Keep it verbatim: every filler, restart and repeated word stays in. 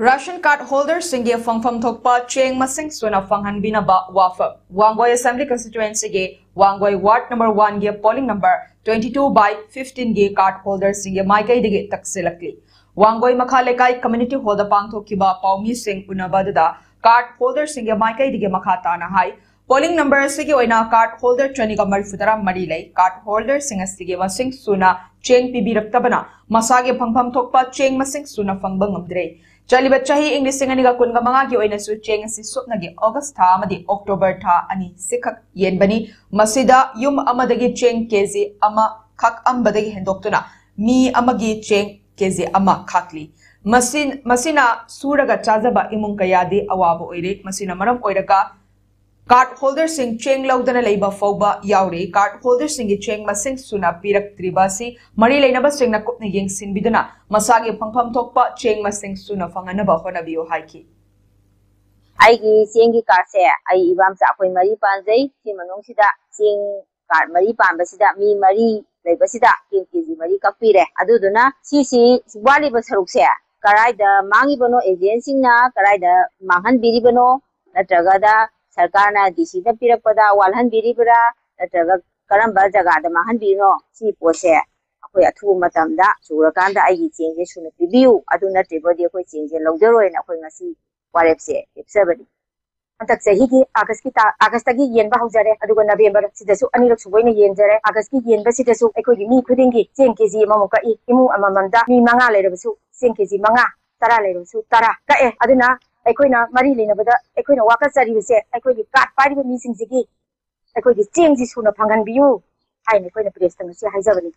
Ration card holderꯁꯤꯡꯒꯤ ꯐꯪꯐꯝ ꯊꯣꯛꯄ ꯆꯦꯡ ꯃꯁꯤꯡ ꯁꯨꯅ ꯐꯪꯍꯟꯕꯤꯅꯕ ꯋꯥꯐꯝ꯫ Wangoi Assembly Constituencyꯒꯤ Wangoi Ward number Oneꯒꯤ polling number twenty two by fifteenꯒꯤ card holderꯁꯤꯡꯒꯤ ꯃꯥꯏꯀꯩꯗꯒꯤ ꯇꯛꯁꯤꯜꯂꯛꯂꯤ꯫ ꯋꯥꯡꯒꯣꯏ ꯃꯈꯥ ꯂꯩꯀꯥꯏ community hallꯗ ꯄꯥꯡꯊꯣꯛꯈꯤꯕ ꯄꯥꯎꯃꯤꯁꯤꯡ ꯎꯅꯕ ꯑꯗꯨꯗ card holderꯁꯤꯡꯒꯤ ꯃꯥꯏꯀꯩꯗꯒꯤ ꯃꯈꯥ ꯇꯥꯅ ꯍꯥꯏ, polling number ꯑꯁꯤꯒꯤ ꯑꯣꯏꯅ card holder ꯆꯅꯤꯒ ꯃꯔꯤꯐꯨ ꯇꯔꯥ ꯃꯔꯤ ꯂꯩ꯫ Card holderꯁꯤꯡ ꯑꯁꯤꯒꯤ ꯃꯁꯤꯡ ꯁꯨꯅ ꯆꯦꯡ ꯄꯤꯕꯤꯔꯛꯇꯕꯅ ꯃꯁꯥꯒꯤ ꯐꯪꯐꯝ ꯊꯣꯛꯄ ꯆꯦꯡ ꯃꯁꯤꯡ ꯁꯨꯅ ꯐꯪꯕ ꯉꯝꯗ꯭ꯔꯦ꯫ ꯆꯠꯂꯤꯕ ꯆꯍꯤ ꯏꯪ ꯂꯤꯁꯤꯡ ꯑꯅꯤꯒ ꯀꯨꯟꯒ ꯃꯉꯥꯒꯤ ꯑꯣꯏꯅꯁꯨ ꯆꯦꯡ ꯑꯁꯤ ꯁꯨꯞꯅꯒꯤ August ꯊꯥ ꯑꯃꯗꯤ October ꯊꯥ ꯑꯅꯤ ꯁꯤꯈꯛ ꯌꯦꯟꯕꯅꯤ꯫ ꯃꯁꯤꯗ ꯌꯨꯝ ꯑꯃꯗꯒꯤ ꯆꯦꯡ ꯀꯦꯖꯤ ꯑꯃ ꯈꯛ ꯑꯝꯕꯗꯒꯤ ꯍꯦꯟꯗꯣꯛꯇꯨꯅ ꯃꯤ ꯑꯃꯒꯤ ꯆꯦꯡ ꯀꯦꯖꯤ ꯑꯃ ꯈꯥꯛꯂꯤ꯫ ꯃꯁꯤ-, ꯃꯁꯤꯅ ꯁꯨꯔꯒ ꯆꯥꯖꯕ ꯏꯃꯨꯡ ꯀꯌꯥꯗꯤ ꯑꯋꯥꯕ ꯑꯣꯏꯔꯦ꯫ ꯃꯁꯤꯅ ꯃꯔꯝ ꯑꯣꯏꯔꯒ card holderꯁꯤꯡ ꯆꯦꯡ ꯂꯧꯗꯅ ꯂꯩꯕ ꯐꯥꯎꯕ ꯌꯥꯎꯔꯤ꯫ Card holderꯁꯤꯡꯒꯤ ꯆꯦꯡ ꯃꯁꯤꯡ ꯁꯨꯅ ꯄꯤꯔꯛꯇ꯭ꯔꯤꯕ ꯑꯁꯤ ꯃꯔꯤ ꯂꯩꯅꯕꯁꯤꯡꯅ ꯀꯨꯞꯅ ꯌꯦꯡꯁꯤꯟꯕꯤꯗꯨꯅ ꯃꯁꯥꯒꯤ ꯐꯪꯐꯝ ꯊꯣꯛꯄ ꯆꯦꯡ ꯃꯁꯤꯡ ꯁꯨꯅ ꯐꯪꯍꯟꯅꯕ ꯍꯣꯠꯅꯕꯤꯌꯨ ꯍꯥꯏꯈꯤ꯫ ꯑꯩꯒꯤ ꯆꯦꯡꯒꯤ cardꯁꯦ ꯑꯩ ꯏꯕꯥꯝꯆꯥ ꯑꯩꯈꯣꯏ ꯃꯔꯤ ꯄꯥꯟꯖꯩ꯫ ꯁꯤ ꯃꯅꯨꯡꯁꯤꯗ ꯆꯦꯡ card ꯃꯔꯤ ꯄꯥꯟꯕꯁꯤꯗ ꯃꯤ ꯃꯔꯤ ꯂꯩꯕꯁꯤꯗ ꯆꯦꯡ ꯀꯦꯖꯤ ꯃꯔꯤ ꯀꯛꯄꯤꯔꯦ꯫ ꯑꯗꯨꯗꯨꯅ ꯁꯤꯁꯤ ꯋꯥꯠꯂꯤꯕ ꯁꯔꯨꯛꯁꯦ ꯀꯗꯥꯏꯗ ꯃꯥꯡꯉꯤꯕꯅꯣ, agentꯁꯤꯡꯅ ꯀꯗꯥꯏꯗ ꯃꯥꯡꯍꯟꯕꯤꯔꯤꯕꯅꯣ, ꯅꯠꯇ꯭ꯔꯒꯗ ꯁꯔꯀꯥꯔꯅ DCꯗ ꯄꯤꯔꯛꯄꯗ ꯋꯥꯠꯍꯟꯕꯤꯔꯤꯕ꯭ꯔꯥ, ꯅꯠꯇ꯭ꯔꯒ ꯀꯔꯝꯕ ꯖꯒꯥꯗ ꯃꯥꯡꯍꯟꯕꯤꯔꯤꯅꯣ? ꯁꯤ ꯄꯣꯠꯁꯦ ꯑꯩꯈꯣꯏ ꯑꯊꯨꯕ ꯃꯇꯝꯗ ꯁꯨꯔꯀꯥꯟꯗ ꯑꯩꯒꯤ ꯆꯦꯡꯁꯦ ꯁꯨꯅ ꯄꯤꯕꯤꯌꯨ, ꯑꯗꯨ ꯅꯠꯇ꯭ꯔꯕꯗꯤ ꯑꯩꯈꯣꯏ ꯆꯦꯡꯁꯦ ꯂꯧꯖꯔꯣꯏꯅ ꯑꯩꯈꯣꯏ ꯉꯁꯤ ꯋꯥꯔꯦꯞꯁꯦ ꯂꯦꯞꯆꯕꯅꯤ꯫ ꯍꯟꯗꯛ ꯆꯍꯤꯒꯤ Augustꯀꯤ ꯇꯥ-, Augustꯇꯒꯤ ꯌꯦꯟꯕ ꯍꯧꯖꯔꯦ, ꯑꯗꯨꯒ November ꯁꯤꯗꯁꯨ ꯑꯅꯤꯔꯛ ꯁꯨꯕ ꯑꯣꯏꯅ ꯌꯦꯟꯖꯔꯦ꯫ Augustꯀꯤ ꯌꯦꯟꯕꯁꯤꯗꯁꯨ ꯑꯩꯈꯣꯏꯒꯤ ꯃꯤ ꯈꯨꯗꯤꯡꯒꯤ ꯆꯦꯡ ꯀꯦꯖꯤ ꯑꯃꯃꯨꯛ ꯀꯛꯏ꯫ ꯏꯃꯨꯡ ꯑꯃꯃꯝꯗ ꯃꯤ ꯃꯉꯥ ꯂꯩꯔꯕꯁꯨ ꯆꯦꯡ ꯀꯦꯖꯤ ꯃꯉꯥ, ꯇꯔꯥ ꯂꯩꯔꯕꯁꯨ ꯇꯔꯥ ꯀꯛꯑꯦ꯫ ꯑꯗꯨꯅ ꯑꯩꯈꯣꯏꯅ ꯃꯔꯤ ꯂꯩꯅꯕꯗ ꯑꯩꯈꯣꯏꯅ ꯋꯥꯀꯠꯆꯔꯤꯕꯁꯦ ꯑꯩꯈꯣꯏꯒꯤ card ꯄꯥꯏꯔꯤꯕ ꯃꯤꯁꯤꯡꯁꯤꯒꯤ ꯑꯩꯈꯣꯏꯒꯤ ꯆꯦꯡꯁꯤ ꯁꯨꯅ ꯐꯪꯍꯟꯕꯤꯌꯨ ꯍꯥꯏꯅ ꯑꯩꯈꯣꯏꯅ pressꯇ ꯉꯁꯤ ꯍꯥꯏꯖꯕꯅꯤ꯫